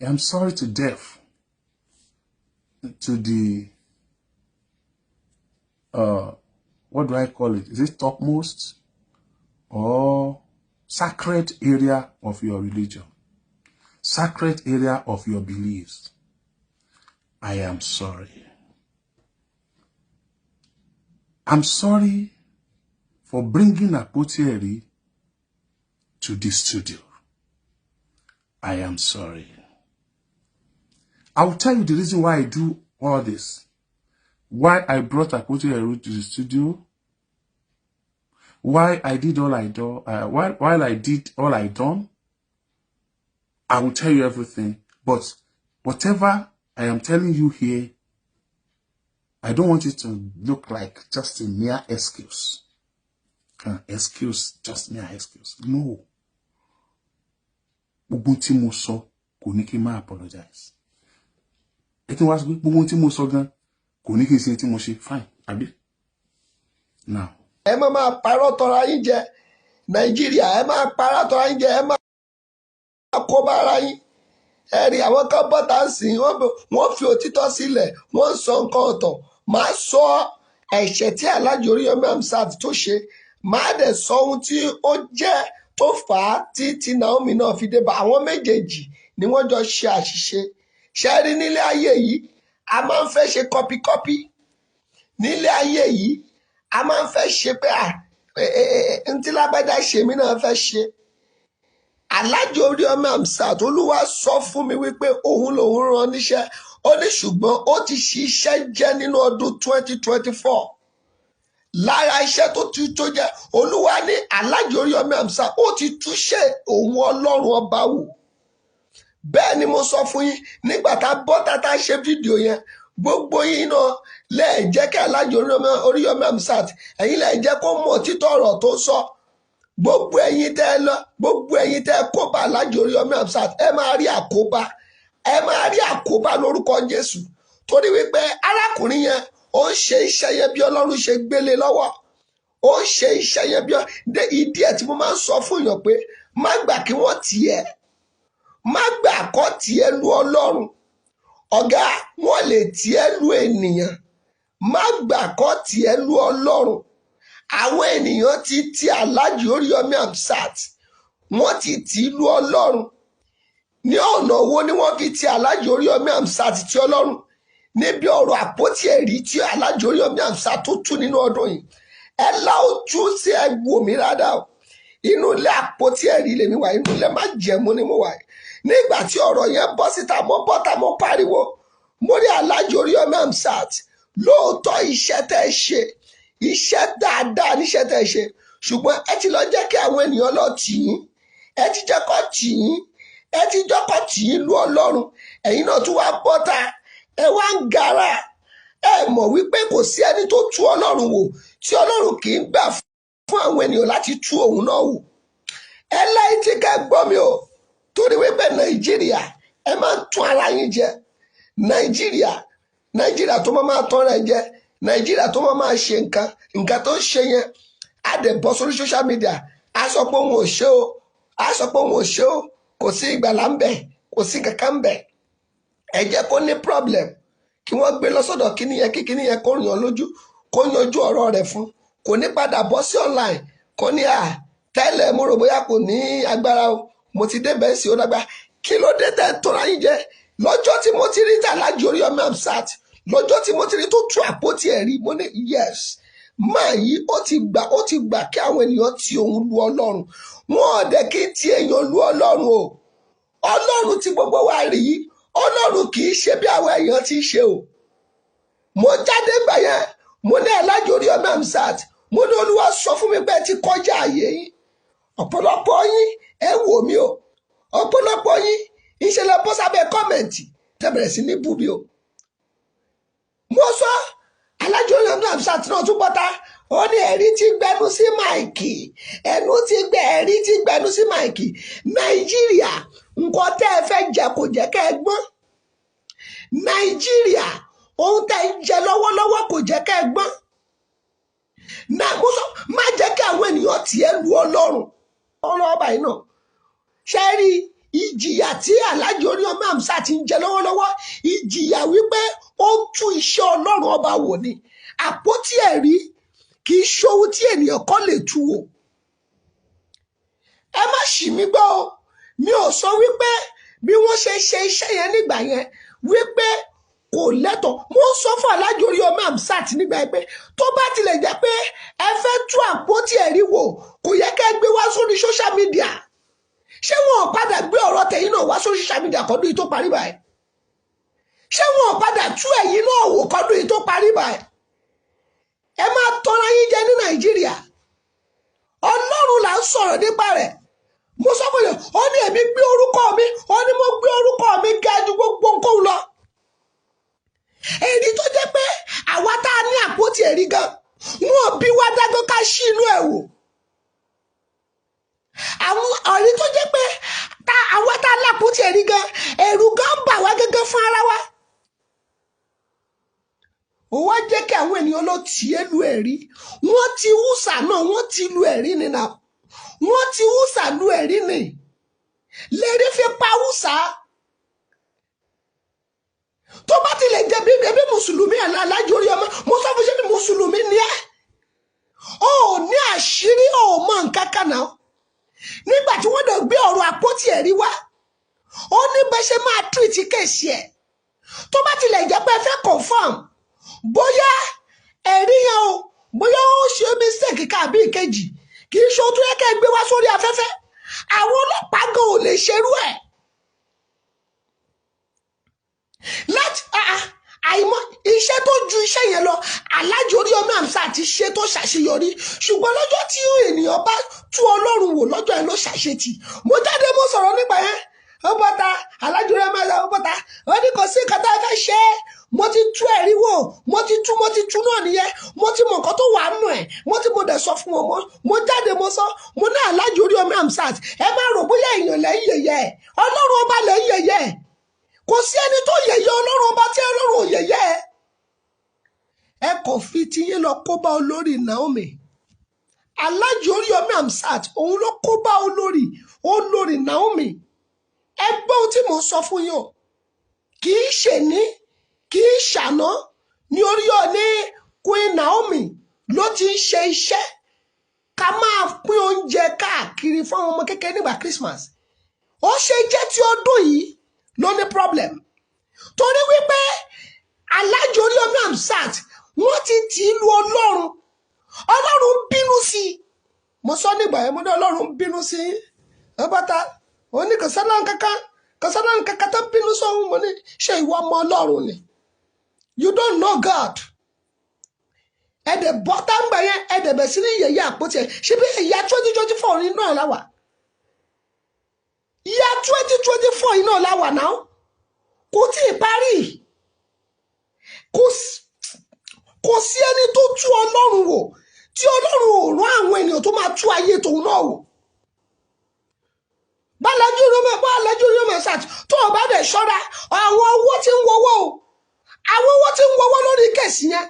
I'm sorry to death to the what do I call it? Is it topmost or sacred area of your religion? Sacred area of your beliefs. I am sorry. I'm sorry for bringing Àpótí Ẹ̀rí to this studio. I am sorry. I will tell you the reason why I do all this. Why I brought Àpótí Ẹ̀rí to the studio. Why I did all I do, while I did all I done. I will tell you everything. But whatever I am telling you here, I don't want it to look like just a mere excuse. Excuse, just mere excuse. No. Gbogbo tí mo sọ kò ní kí n má apologize. Ẹ tí wá sọ pé gbogbo tí mo sọ gan kò ní kí n ṣe tí mo ṣe. Fine, àbí? Now, Ẹ má máa parọ́ tọra yín jẹ. Nàìjíríà, ẹ máa parọ́ tọra yín jẹ, ẹ máa kó bára yín. Ẹ rí àwọn kan bọ́tà ń sìn, wọ́n fi òtítọ́ sílẹ̀, wọ́n ń sọ nǹkan ọ̀tọ̀. Màá sọ ẹ̀ṣẹ̀ tí Alhaji Oríyọmí Hamzat tó ṣe, màá dẹ̀ sọ ohun tí ó jẹ́ tó fà á tí tí Naomi náà fi dé bá. Àwọn méjèèjì ni wọ́n jọ ṣe àṣìṣe. Ṣe rí nílé ayé yìí, a máa ń fẹ́ ṣe copy copy. Nílé ayé yìí, a máa ń fẹ́ ṣe pé à ntí lágbájá ṣe, mí náà fẹ́ ṣe. Alhaji Oríyọmí Hamzat, Olúwa sọ fún mi wípé òun lòun rán níṣẹ́. Ó ní ṣùgbọ́n ó ti ṣiṣẹ́ jẹ́ nínú ọdún 2024. Lára iṣẹ́ tó ti tó jẹ́, Olúwa ní Alhaji Oríyọmí Hamzat ó ti túṣe òun Ọlọ́run ọba wò. Bẹ́ẹ̀ ni mo sọ fún yín nígbà tá a bọ́ tá a ṣe fídíò yẹn. Gbogbo yín náà lẹ́ẹ̀ jẹ́ kí Alhaji Oríyọmí Hamzat, ẹ̀yin lẹ́ẹ̀ jẹ́ kó mọ̀ títọ́ ọ̀rọ̀ tó sọ. Gbogbo ẹ̀yin tẹ́ ẹ lọ, gbogbo ẹ̀yin tẹ́ ẹ kó bá Alhaji Oríyọmí Hamzat, ẹ máa rí àkóbá, ẹ máa rí àkóbá lórúkọ Jésù, torí wípé arákùnrin yẹn, ó ń ṣe iṣẹ́ yẹn bí Ọlọ́run ṣe gbélé lọ́wọ́. Ó ń ṣe iṣẹ́ yẹn bí ìdí ẹ̀ tí mo máa ń sọ fún èèyàn pé má gbà kí wọ́n tì ẹ́, má gbà kọ́ tì ẹ́ lu Ọlọ́run. Ọ̀gá, wọ́n lè tì ẹ́ lu ènìyàn, má gbà kọ́ tì ẹ́ lu Ọlọ́run. Àwọn ènìyàn ti ti Alhaji Oríyọmí Hamzat, wọ́n ti tì í lu Ọlọ́run. Ní ọ̀nà wo ni wọ́n fi ti Alhaji Oríyọmí Hamzat ti Ọlọ́run? Níbi ọ̀rọ̀ àpótí ẹ̀rí tí Alhaji Oríyọmí Hamzat tó tú nínú ọdún yìí. Ẹ lá ojú sí, ẹ wò mí dáadáa o. Inú ilé àpótí ẹ̀rí lèmi wà, inú ilé májẹ̀mú ni mo wà. Nígbà tí ọ̀rọ̀ yẹn bọ́ síta, mo bọ́ta, mo pariwo, mo rí Alhaji Oríyọmí Hamzat, lóòótọ́ iṣẹ́ tẹ́ ẹ ṣe, iṣẹ́ dáadáa níṣẹ́ tẹ́ ẹ ṣe, ṣùgbọ́n ẹ ti lọ jẹ́ kí àwọn ènìyàn lọ tì yín, ẹ ti jẹ́ kó tì yín, ẹ ti jẹ́ kó tì yín lu Ọlọ́run. Ẹ̀yin náà tún wá bọ́ta, ẹ wá ń gara. Ẹ mọ̀ wípé kò sí ẹni tó tú Ọlọ́run wò tí Ọlọ́run kì í gbà fún àwọn ènìyàn láti tú òun náà wò. Ẹ láì tí ká gbọ́ mi o, torí wípé Nàìjíríà, ẹ máa ń tún ara yín jẹ. Nàìjíríà, Nàìjíríà tó máa máa tán rẹ jẹ, Nàìjíríà tó máa máa ṣe nǹkan, nǹkan tó ń ṣe yẹn, á dẹ̀ bọ́ sórí social media, á sọ pé òun ò ṣe o, á sọ pé òun ò ṣe o. Kò sí ìgbàlá ń bẹ̀, kò sí kankan ń bẹ̀. Ẹ jẹ́ kó ní problem, kí wọ́n gbé lọ́sọ̀dọ̀ kíní yẹn, kí kíní yẹn kó yàn lójú, kó yanjú ọ̀rọ̀ rẹ̀ fún. Kò ní padà bọ́ sí online, kò ní à tẹ́lẹ̀ mo rò bóyá kò ní agbára o, mo ti débẹ̀ sí ó dágbà. Kí ló dé tẹ́ ń tóra yín jẹ? Lọ́jọ́ tí mo ti rí Alhaji Oríyọmí Hamzat, lọ́jọ́ tí mo ti rí tó tú àpótí ẹ̀rí, mo ní yes, máa yí ó ti gbà kí àwọn ènìyàn ti òun lu Ọlọ́run. Wọn ò dẹ̀ kí ti èèyàn lu Ọlọ́run o. Ọlọ́run tí gbogbo wa rí, Ọlọ́run kì í ṣe bí àwọn èèyàn ti ṣe o. Mo jáde gbà yẹn, mo ní Alhaji Oríyọmí Hamzat, mo ní Olúwa sọ fún mi pé ẹ ti kọjá àyè yín. Ọ̀pọ̀lọpọ̀ yín, ẹ wò mí o, ọ̀pọ̀lọpọ̀ yín, ìṣẹ̀lẹ̀ bọ́ sábẹ́ comment, tẹ́ bẹ̀rẹ̀ sí ní bú mi o. Mo sọ, Alhaji Oríyọmí Hamzat náà tún bọ́ta, ó ní ẹ̀rí ti gbẹnu sí mic, ẹnu ti gbẹ, ẹ̀rí ti gbẹnu sí mic. Nàìjíríà, nǹkan tẹ́ ẹ fẹ́ jẹ kò jẹ́ kẹ́ ẹ gbọ́n. Nàìjíríà, ohun tẹ́ ẹ ń jẹ lọ́wọ́lọ́wọ́ kò jẹ́ kẹ́ ẹ gbọ́n. Náà mo sọ, má jẹ́ kí àwọn ènìyàn tiẹ̀ lu Ọlọ́run. Ọlọ́ọ̀bà yìí náà ṣe rí ìjì. Ìjìyà tí Alhaji Oríyọmí Hamzat ti ń jẹ lọ́wọ́lọ́wọ́, ìjìyà wípé ó tú iṣẹ́ Ọlọ́run Ọba wò ni. Àpótí ẹ̀rí kì í ṣohun tí ènìyàn kọ́ lè tú wò. Ẹ má ṣì mí gbọ́ o. Mi ò sọ wípé bí wọ́n ṣe ṣe iṣẹ́ yẹn nígbà yẹn wípé kò lẹ́tọ̀ọ́. Mo ń sọ fún Alhaji Oríyọmí Hamzat nígbà yẹn pé tó bá tilẹ̀ jẹ́ pé ẹ fẹ́ tú àpótí ẹ̀rí wò, kò yẹ kẹ́ ẹ gbé wá sórí social media. Ṣé wọn ò padà gbé ọ̀rọ̀ tẹ̀yìn náà wá sórí social media kọ́dún yìí tó parí báyìí? Ṣé wọn ò padà tú ẹ̀yin náà wò kọ́dún yìí tó parí báyìí? Ẹ máa tọ́ra yín jẹ ní Nàìjíríà. Ọlọ́run là ń sọ̀rọ̀ nípa rẹ̀. Mo sọ fún yẹn, ó ní èmi gbé orúkọ mi, ó ní mo gbé orúkọ mi ga ju gbogbo nǹkan lọ. Èyí tó jẹ́ pé àwa tá a ní àpótí ẹ̀rí gan, wọn bí wá dágọ́ ká ṣí inú ẹ̀ wò. Àwọn ọ̀rí tó jẹ́ pé àwa tá a lápótí ẹ̀rí gan, ẹ̀rù gan bà wá gẹ́gẹ́ fún ara wa. Ó wá jẹ́ kí àwọn ènìyàn lọ tì í lu ẹ̀rí. Wọ́n ti húsà náà, wọ́n ti lu ẹ̀rí ni náà. Wọ́n ti húsà lu ẹ̀rí ni. Lẹ́rí fi pa húsà. Tó bá tilẹ̀ jẹ́ bí ẹbí mùsùlùmí, Alhaji Oríyọmí, mo sọ fún ṣé bí mùsùlùmí ni ẹ́. Ó ní àṣírí, ó mọ nǹkan kan náà. Nígbà tí wọ́n dẹ̀ gbé ọ̀rọ̀ àpótí ẹ̀rí wá, ó ní bẹ́ ṣe máa treat case ẹ̀. Tó bá tilẹ̀ jẹ́ pé ẹ fẹ́ confirm bóyá ẹ̀rí yẹn o, bóyá ó ṣe mistake káàbí ìkejì, kì í ṣe ohun tó yẹ kẹ́ ẹ gbé wá sórí afẹ́fẹ́. Àwọn ọlọ́pàá gan ò lè ṣerú ẹ̀. Láti àìmọ̀ iṣẹ́ tó ju iṣẹ́ yẹn lọ, Alhaji Oríyọmí Hamzat ti ṣe tó ṣàṣeyọrí. Ṣùgbọ́n lọ́jọ́ tí ènìyàn bá tú Ọlọ́run wò, lọ́jọ́ yẹn ló ṣàṣetì. Mo jáde, mo sọ̀rọ̀ nípa yẹn. Ó bọ́ta, Alhaji Oríyọmí Hamzat ó bọ́ta, ó ní kò sí nǹkan tá a fẹ́ ṣe é. Mo ti tú ẹ̀rí wò, mo ti tú náà nìyẹn. Mo ti mọ nǹkan tó wà nù ẹ̀. Mo dẹ̀ sọ fún wọn. Mo jáde, mo sọ, mo ní Alhaji Oríyọmí Hamzat, ẹ má rò bóyá èèyàn lẹ́ ń yẹ̀yẹ́ ẹ̀, Ọlọ́run Ọba lẹ́ ń yẹ̀yẹ́ ẹ̀. Kò sí ẹni tó yẹ̀yẹ́ Ọlọ́run Ọba tí Ọlọ́run ò yẹ̀yẹ́ ẹ̀. Ẹ kò fi tiyín lọ kó bá olórí Naomi. Alhaji Oríyọmí Hamzat, òun ló kó bá olórí Naomi. Ẹ gbọ́ ohun tí mò ń sọ fún yín o. Kì í ṣe ní, kì í ṣàná ní Oríyọmí Queen Naomi ló ti ń ṣe iṣẹ́ ká máa pín oúnjẹ káàkiri fún àwọn ọmọ kékeré nígbà Christmas. Ó ṣe jẹ́ tí ọdún yìí ló ní problem, torí wípé Alhaji Oríyọmí Hamzat, wọ́n ti tì í lu Ọlọ́run. Ọlọ́run bínú sí i. Mo sọ nígbà yẹn, mo ní Ọlọ́run bínú sí i. Ẹ bàtà ó ní kò sọ́nà kankan, kò sọ́nà kankan tó bínú sóhun. Mo ní ṣé ìwọ ọmọ Ọlọ́run ni? You don't know God. Ẹ̀dẹ̀ bọ́tà ń gbà yẹn, ẹ̀dẹ̀ bẹ̀ sí ní yẹ̀yẹ́ àpótí ẹ̀. Ṣé bí ìyá 2024 ní náà láwà, ìyá 2024 yìí náà láwà náà, kò tí ì parí. Kò sí ẹni tó tú Ọlọ́run wò tí Ọlọ́run ò rán àwọn ènìyàn tó máa tú ayé tòun náà wò. Bálájú ló mọ̀, bálájú ló mọ̀ ṣáàtì. Tó o bá dẹ̀ ṣọ́ra, àwọn owó tí ń wọ́wọ́ o, àwọn owó tí ń wọ́wọ́ lórí case yẹn.